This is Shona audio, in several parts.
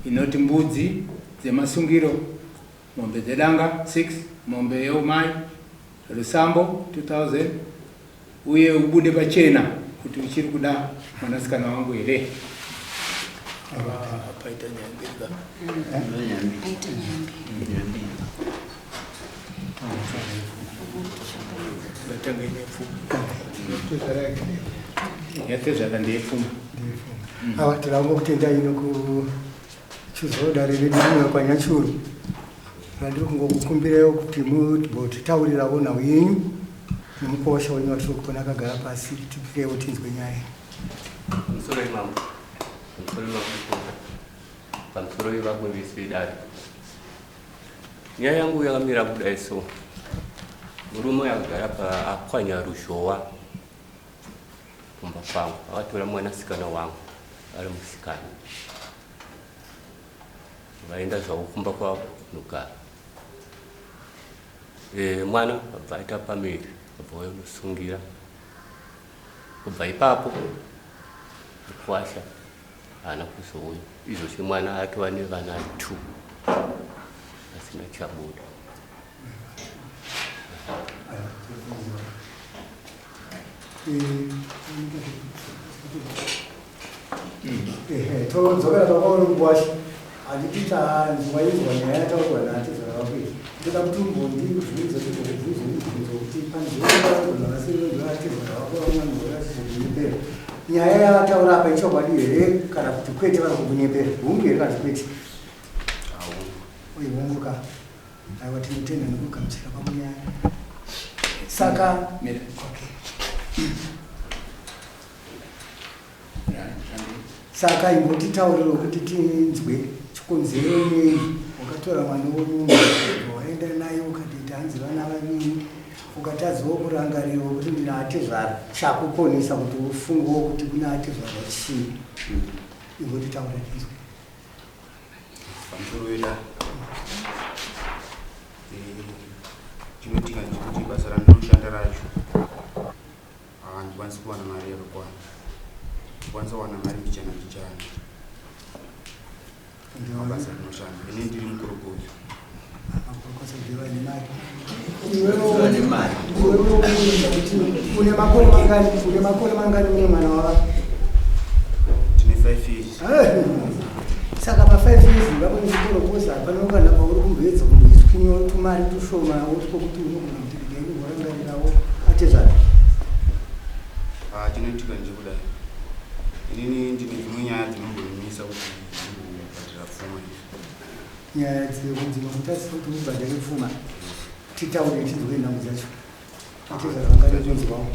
Inoti mbudzi dzemasungiro, mombe dzedanga 6, mombe yeumai, rusambo 2000 uye ubude pachena kuti uchiri kuda mwanasikana wangu here. Ah, paita nyaya mbiri ka. Paita nyaya mbiri. Ndatanga nepfuma. Yatezvara ndeyepfuma. Awa tinoda kutenda ino kuchuzawo dare redu rino kwaNyachuru. Randiri kungokukumbirewo kuti mutitaurirawo nhau yenyu nemukosha wenyu watiri kuona akagara pasi tipirewo tinzwe nyaya. Pamusoro imambo, pamusoro imakurukota, pamusoro ivamwe vese vedare. Nyaya yangu yakamira kudai so. Murume akagara pa apwanya ruzhowa kumba kwangu, akatora mwanasikana wangu ari musikana. Vaenda zvavo kumba kwavo kunogara. E, mwana abva aita pamiri, abva auya kunosungira. Kubva ipapo mukwasha haana kuzouya. Izvozvi mwana atova nevana 2 asina chabuda. Todzokera pakwaunokuwasha handiti tanzwa inzwa nyaya yataurwa naatezvara vako iyi ndoda kuti umbondibvunze timbokubvunze mubvunzo kuti panzvimboatezvara vako vamwanhorachizondinyepera nyaya yavataura apa ichokwadi here kana kuti kwete vari kukunyepera hungu here kana kuti kwete uye hungu ka Aiwa tinotenda nekugamuchira kwamunyaya. Saka Mira. Okay. Saka imbotitaurira kuti tinzwe chikonzero nei wakatora mwana wemunhu waenda naye ukatoita hanzi vana vaviri ukatadzawo kurangarira kuti ndina atezvara chakukonesa kuti ufungewo kuti kuna atezvara chii imbotitaurira tinzwe. Pamusoro weda chinoitika ndechekuti basa randinoshanda racho handikwanisi kuwana mari yakakwana, ndikwanisa kuwana mari mbichana mbichana mabasa andinoshanda. Ini ndiri mukorokoza. Une makore mangani? Une makore mangani une mwana wava? Ndine 5 years. Saka pa 5 years ngapo nechikorokoza hapana kana pauri kumboedza kumboitwinyo tumari tushoma wokuti unogona kuti regai ndimborangarirawo atezvara. Ah, chinoitika ndechekudai, inini ndine dzimwe nyaya dzinombonimisa kuti ndimbobhadhara pfuma izvi. Nyaya dzinokutadzisa kuti ubhadhare pfuma titaure tinzwe nhau dzacho atezvara vangade kunzwawo.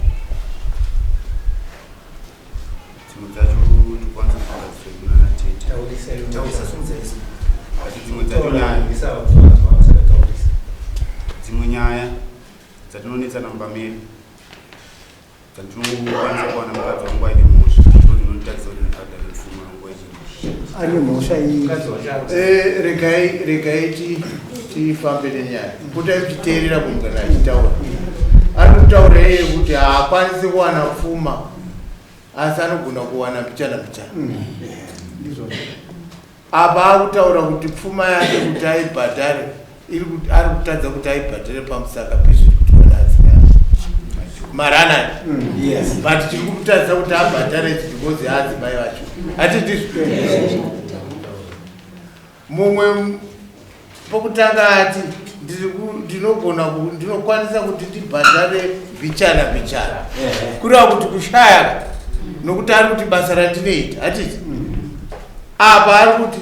Dzimwe dzacho ndokwanisa kugadzira kunana tete. Taurisa, simudza isu. Asi dzimwe dzacho nyaya, dzimwe nyaya dzatinonetsana mumba medu dzandinokwanisa kuwana mukadzi wangu aine mhosva ndo dzinonditadzisa kuti ndibhadhare pfuma nguva zhinji. Ane mhosva iyi. Regai regai tifambe nenyaya. Potai muchiteerera munhu kana achitaura. Ari kutaura iye kuti haakwanisi kuwana pfuma asi anogona kuwana mbichana mbichana. Ndizvozvo. Apa akutaura kuti pfuma yake kuti aibhadhare ari kutadza kuti aibhadhare pamusaka pezviri kuitwa naadzimai maranani. Yes. But chiri kumutadzisa kuti abhadhare ichi because adzimai vacho. Hati ndizvo. Mumwe pokutanga ati ndinogona ndinokwanisa kuti ndibhadhare mbichana mbichana. Kureva kuti kushaya nokuti ari kuti basa randinoita hatiti. Apa ari kuti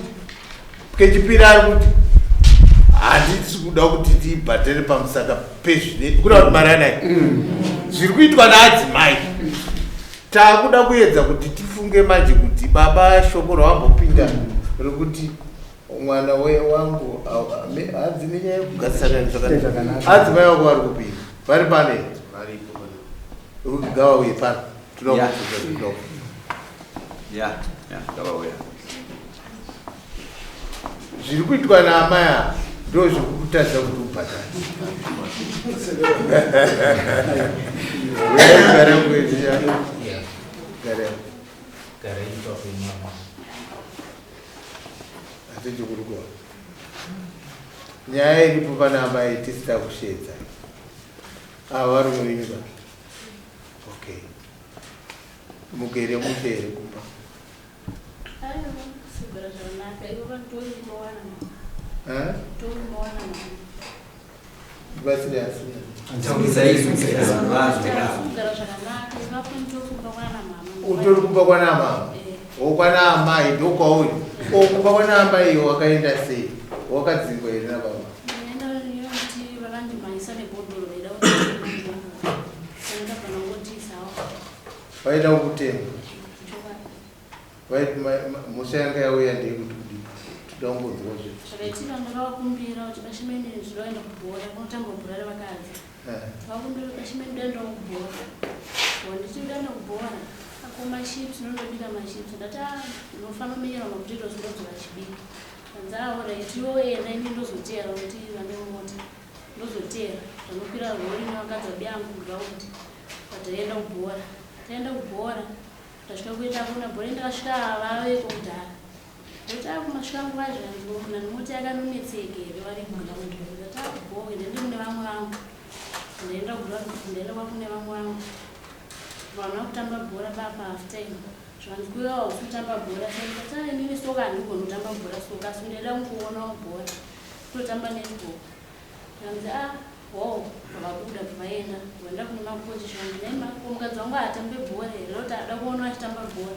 kechipiri ari kuti handisi kuda kuti ndibhadhare pamusaka pezvine kureva kuti mari anayi zviri kuitwa naadzimai. Takuda kuedza kuti tifunge manje kuti baba shoko rawambopinda rekuti mwana wangu hanzi nenyaya yekugarisana zvakanaka. Adzimai vako vari kupinda vari pane Varipo pana. ngavauye pano tinoda kubvunza zvinoda. Ya, ya, ngavauya. Zviri kuitwa naamai ava ndo zviri kukutadzisa kuti ubhadhare. Gara kueziya. Gara. Gara ipapo imama. Hatidi kurukura. Nyaya iripo pana amai tisina kushedza. Ava varume venyu ba. Okay. Mugere mushe here kumba? Eh? Ndibatsire asi. Utori kumba kwana mama. Wokwana amai ndokwauri. Okumba kwana amai iyo wakaenda sei? Wakadzingwa here nababa? Vaida kukutema. Vaiti mhosva yanga yauya ndeyekuti kudii? Toda kungonzwa zve. Zvakaitika ndakavakumbira kuti bashimeni ndinoenda kubhora kunotamba bhora revakadzi. Ndakakumbira kuti bashimeni ndoenda kubhora. Wanditi ndoenda kubhora. Ako machips ndinondobika machips. Ndati ah ndinofanira kumenyera mapotatoes ndodzoka chibika. Kanzi ah alright iwe enda ini ndozoteera kuti vane mota. Ndozoteera. Ndanokwira rori nevakadzi vabiyangu kuground. Pataenda kubhora. Taenda kubhora. Ndasvika kuenda kuna bhora ndakasvika vaveko kudhara. Ndoti akumasvika nguva zvanzi kuna mota yakanonetseke here vari kuground. Ndati akubhowe ndende kune vamwe vangu. Ndaenda kuground ndaenda kwakune vamwe vangu. Vanhu vakutamba bhora papa half time. Zvanzi kuya hausi kutamba bhora sei ndati ah inini soka handigoni kutamba bhora soka asi ndaida kungowonawo bhora. Kutotamba netball. Zvikanzi ah hoo vakabuda bvaenda vaenda kune makochi zvikanzi nhai ma ko mukadzi wangu haatambe bhora here roti ada kuona achitamba bhora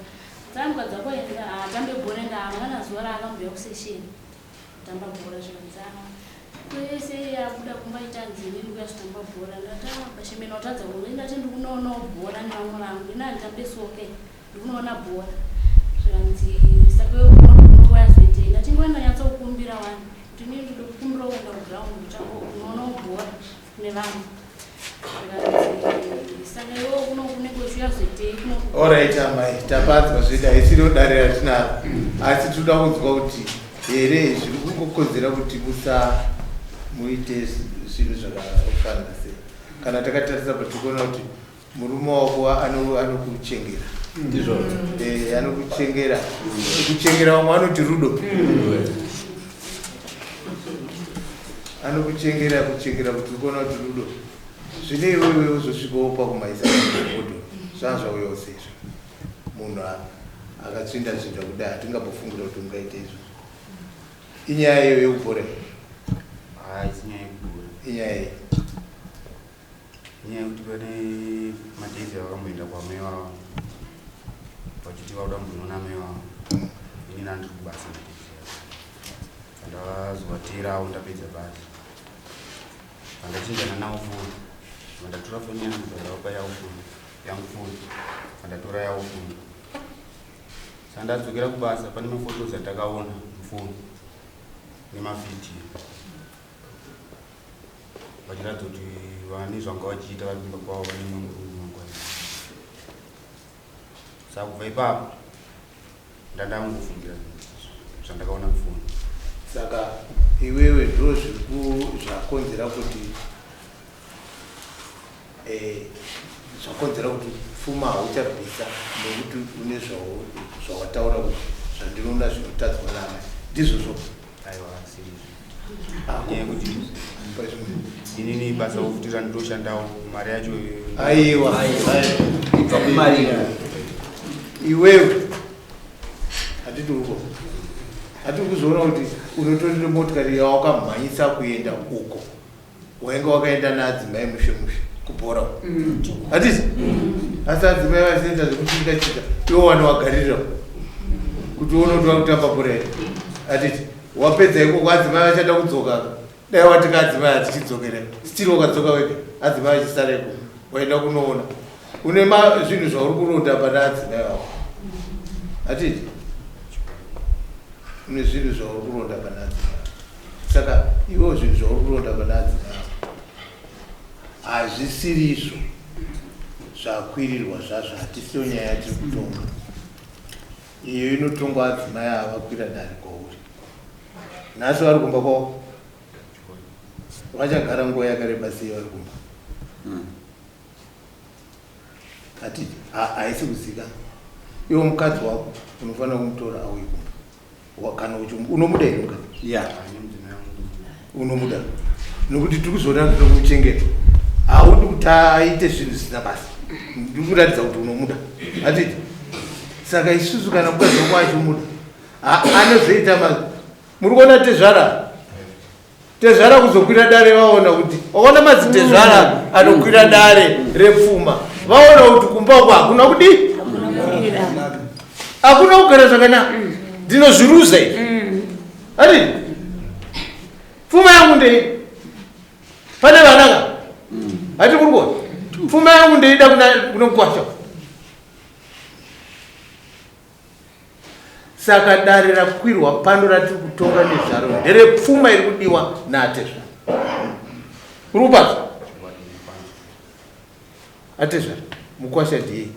saka mukadzi wako enda haatambe bhora enda haana kana zuva raakambouya kusession kutamba bhora zvikanzi ah kwese yabuda kumba ichanzi ini ndikuya kutamba bhora ndati ah pashemena watadza kuona ndati ndikunoonawo bhora nevamwe vangu ini handitambe soke ndikunoona bhora zvikanzi saka unokuya zoitei ndati nguva ndanyatsokukumbira wani Kuti inini ndode kukumbira kuenda kuground kutambo kunoonawo bhora nevamwe. Zvikanzi saka iwewe kuno kunenge uchiuya kuzoitei kuno. Alright amai, tapanzwa zvedu haisiro dare ratinaro asi tinoda kunzwa kuti here zviri kungokonzera kuti musa muite zvinhu zvakafanira sei kana takatarisa pa tikuona kuti murume wako anokuchengera ndizvo eh, anokuchengera kuchengera vamwe vanoti rudo anokuchengera kuchengera kuti ukuona kuti rudo zvine iwewe uzosvikawo pakumaisa rudo zvaa zvauyawo seizvo munhu akatsvinda tsvinda kudai hatingambofungira kuti ungaite izvo inyaya iyo yekubhora inyaya iyi Inyaya yekuti pane madays avakamboenda kwamai vavo vachiti vakuda kumbonoona amai vavo ini ndandiri kubasa madays aya ndazovateerawo ndapedza basa vandachinjana nawo foni vandatora foni yangu vandavapa yavo foni yangu foni vandatora yavo foni sandadzokera kubasa pane mafotos andakaona mufoni nemavhidhiyo vachiratidza kuti vane zvanga vachiita vari kumba kwavo vane mumwe murume mangwana saka kubva ipapo ndandangofungira zvandakaona mufoni saka iwewe ndo zvakonzera kuti eh, zvakonzera kuti pfuma hauchabvisa nekuti une zvawataura kuti zvandinoona zvinotadzwa naamai ndizvozvo aiwa asirizvo nyaya yekuti inini basa futi randitoshandawo mari yacho aiwa ibva kumari iwewe hatiti uko hatiri kuzoona kuti unotorire motikari yawakamhanyisa kuenda uko wainge wakaenda naadzimai mushe mushe kubhora hatisi asi adzimai vachiita zvekuchinga chinga iwo wani wagarira kuti uone kuti vakutamba bhora here hatiti wapedza ikoko adzimai vachada kudzoka dai watika adzimai hatichidzokera still wakadzoka wega adzimai vachisara ikoko waenda kunoona une zvinhu zvauri kuronda pana adzimai vako hatiti une zvinhu zvauri kuronda pana adzimai Saka iwewo zvinhu zvauri kuronda pana adzimai ako hazvisirizvo zvakwirirwa zvazvo hatisiyo nyaya yatiri kutonga iyo inotongwa adzimai ava vakwira dare kwauri nhasi vari kumba kwavo vachagara nguva yakareba sei vari kumba hati haisi kuzika iwo mukadzi wako unofanira kumutora auye kumba. Kana unomuda here mukadzi? Ya. Unomuda nokuti tiri kuzoona tinokuchengeta, haudi kuti aite zvinhu zvisina basa. Ndiri kuratidza kuti unomuda, hatiti? Saka isusu kana mukadzi wako achimuda, anozoita muri kuona tezvara, tezvara kuzokwira dare, vaona kuti waona madzitezvara anokwira dare repfuma, vaona kuti kumba uko hakuna kudii, hakuna kugara zvakanaka. Ndinozviruza izvi, hatiti? Pfuma yangu ndei pane vanaka, hati? Muri kuona, pfuma yangu ndeida kuna mukwasha. Saka dare rakwirwa pano ratiri kutonga nezvaro nderepfuma iri kudiwa naatezvara. Uri kupaza, atezvara? Mukwasha ndiyei?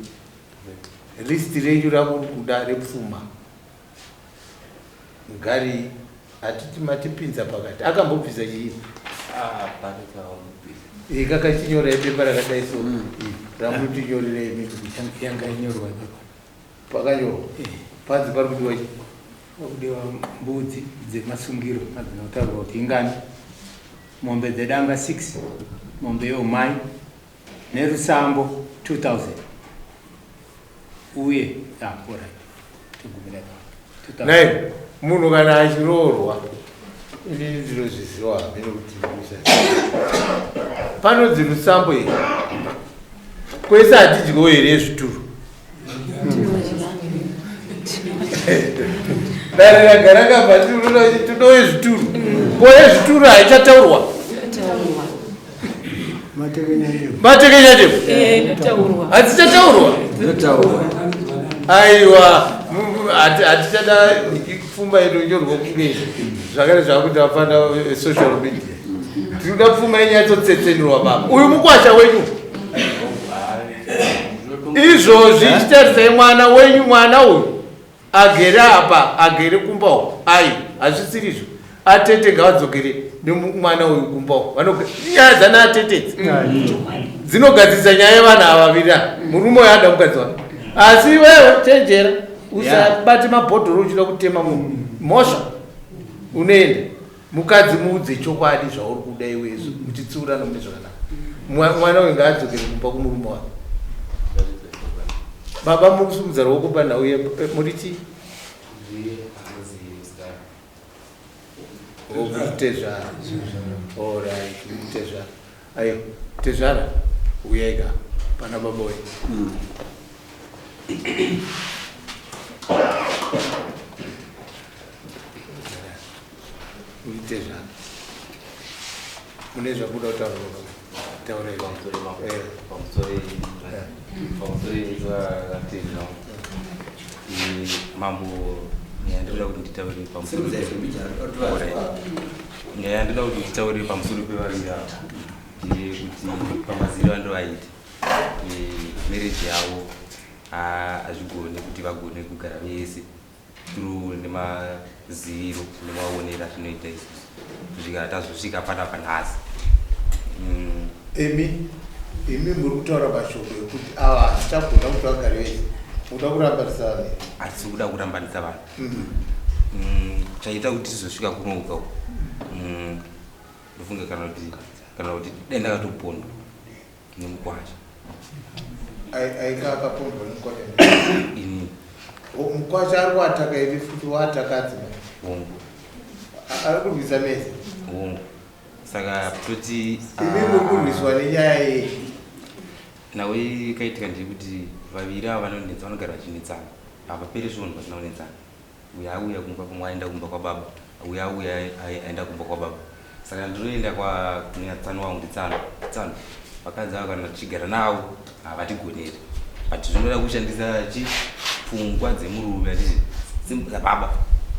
List renyu ramuri kuda repfuma ngari, hatiti? Matipinza pakati, akambobvisa chii? Kakachinyorai bepa rakadai so ramunotinyorerei imi. Yanga inyorwa ipapo. Pakanyorwa panzi pari kudiwa chii? Pakudiwa mbudzi dzemasungiro, dzinotaurwa kuti ingani, mombe dzedanga 6, mombe yeumai nerusambo 2000 uye, alright, togumira ipapo. 2000. Nai munhu kana achiroorwa, inini ndinozviziva hamene kuti panonzi rusambo here. Kwese hatidyiwo here zvituru? Dare ragara kabva tudowe zvituru, ko yezvituru haichataurwa? Matekenya Inotaurwa. Hadzichataurwa? Inotaurwa. Aiwa, hatichada pfuma inonyorwa kunge zvakare zvakuti afana social media. Tinoda pfuma inyatsotsetsenurwa. Baba, uyu mukwasha wenyu izvozvi, chitarisai mwana wenyu, mwana uyu agere apa, agere kumba uku. Ai, hazvisirizvo. Atete ngavadzokere nemwana uyu kumba uku. Nyaya dzana atetedzi dzinogadzirisa nyaya yevanhu ava vaviri ava. Murume uyu ada mukadzi wake, asi iwewe chenjera, usabate mabhodhoro uchida kutema munhu. Mhosva unoenda. Mukadzi muudze chokwadi zvauri kuda iwezvo, muchitsiurana mune zvakanaka. Mwana uyu ngaadzokere kumba kumurume wake. Baba, muri kusumudza ruoko panhau muri chii? Muri tezvara. Alright, muri tezvara. Ayo tezvara, uyai ka pana baba wenyu. Muri tezvara, mune zvabuda kutaura baba? Taurai. Pamusoro izvaatezva mambo, nyaya ndinoda kuti nditaure pamusoro, nyaya ndinoda kuti nditaure pamusoro pevaviri ava ndeyekuti pamaziro andovaita marriage yavo, hazvigoni kuti vagone kugara vese through nemaziviro nemaonero atinoita isusu kusvika tazosvika panapa nhasi. Imi muri kutaura mashoko ekuti ava hatichagona kuti vagare vese, muda kurambanisa vanhu here? Hatisi kuda kurambanisa vanhu. Chaita kuti tizosvika kunouka uku, ndofunga kana kuti dai ndakatopondwa nemukwasha. Aika akapondwa nemukwasha? Ini. Mukwasha ari kuataka imi futi, waatakadzi? Hongu. Ari kurwisa mese? Hongu, saka toti Imi muri kurwiswa nenyaya yei? Nhau ikaitika ndeyekuti vaviri ava vanonetsa, vanogara vachinetsana, havaperi svondo vasina kunetsana. Uyo auya kumba kumwe aenda kumba kwababa, uyo auya aenda kumba kwababa. Saka ndinoenda kwatsano wangu, nditsano tsano vakadzi ava kana tichigara navo havatigoneri, but zvinoda kushandisa chi pfungwa dzemurume, handiti? Baba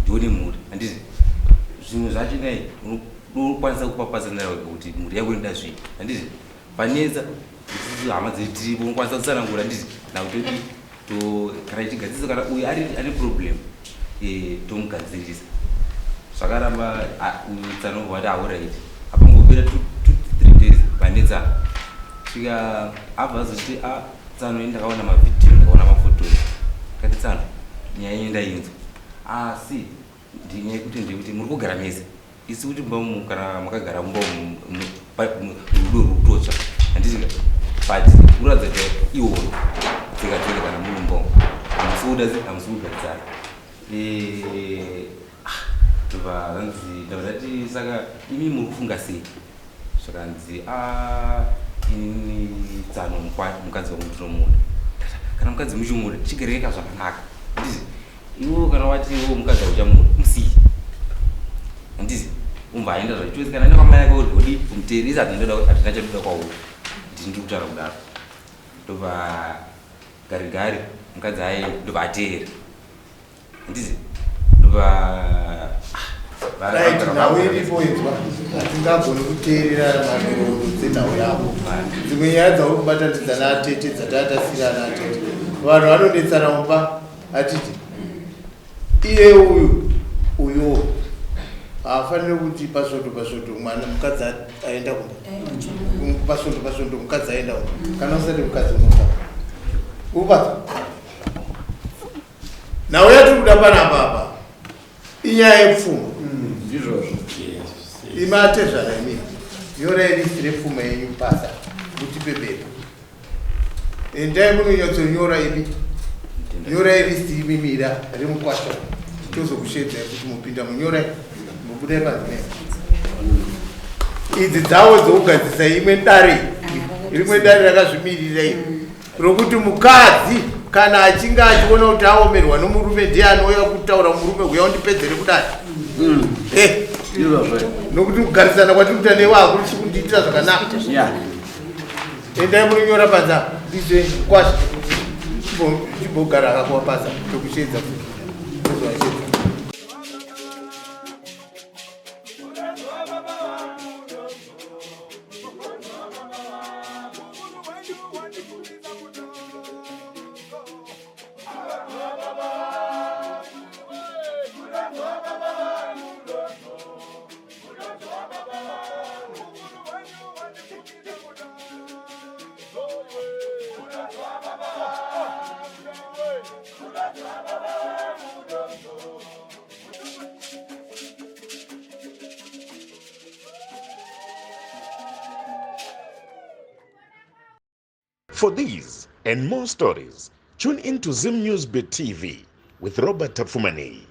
ndione mhuri, handiti? Zvimwe zvacho nai unokwanisa kupapatsanira wega kuti mhuri yako inoda zvii, handiti? Panetsa, isusu hama dzedu tiripo, unokwanisa kutsanangura, handiti? Nakutodi to kana ichigadzirisa, kana uyu ari ane problem, tomugadzirisa. Zvakaramba, uyu tsanobva vati alright, apangopera 2-3 days vanetsa, svika abva azoti, a tsano, ini ndakaona mavhidhiyo, ndakaona mafotos. Kati tsano, nyaya yenyu ndainzwa, asi Ndinyaya yekuti ndeyekuti muri kugara mese isi kuti mumba umu kana makagara mumba umu rudo rwukutotsva handiti ka but kuratidza kuti ihondo dzega dzega kana muri mumba umu hamusi kuda hamusi kugarisana eh, ah, ndobva zvanzi ndabva ndati saka imi muri kufunga sei zvakanzi ah, inini tsano mukadzi wangu ndinomuda kana mukadzi muchimuda chigereka zvakanaka handiti iwo kana wati iwo mukadzi auchamuda musiyi handiti umva aenda zvachozi kana enda kwamai yake uri kumuteeresa hatina chatoda kwauri ndini ndiri kutaura kudaro ndobva gari gari mukadzi aenda ndobva ateera handiti ndobva Right, nhau iripo inzwa hatingagoni kuteerera manhoroondo dzenhau yako dzimwe nyaya dzauri kubatanidza naatete dzatatasira naatete vanhu vanonetsana mumba hatiti iye uyu uyo haafaniri kuti pasvondo pasvondo mwana mukadzi aenda kumba pasvondo pasvondo mukadzi aenda kumba kana usati mukadzi unofa upata nhau yatiri kuda panapa apa inyaya yepfuma ndizvozvo imi atezvara imi nyorai list repfuma yenyu pasa mutipe bepa endai munonyatsonyora imi nyorai list imimira remukwasha tozokushedzai kuti mupinda munyorai mubudai panzine idzi dzavo dzokugadzisa imwe dare rimwe dare rakazvimirira iri rokuti mukadzi kana achinge achiona kuti aomerwa nomurume ndiye anouya kutaura murume kuya undipedzere kudai Eh, ndizvozvo nokuti kugarisana kwatiri kuita newe hakurisi kundiitira zvakanaka ya endai munonyora panza ndizve kwasha chimbogara akakuwa pasa tokushedza futi tozovashedza For these and more stories, tune in to Zim News Bit TV with Robert Tafumani.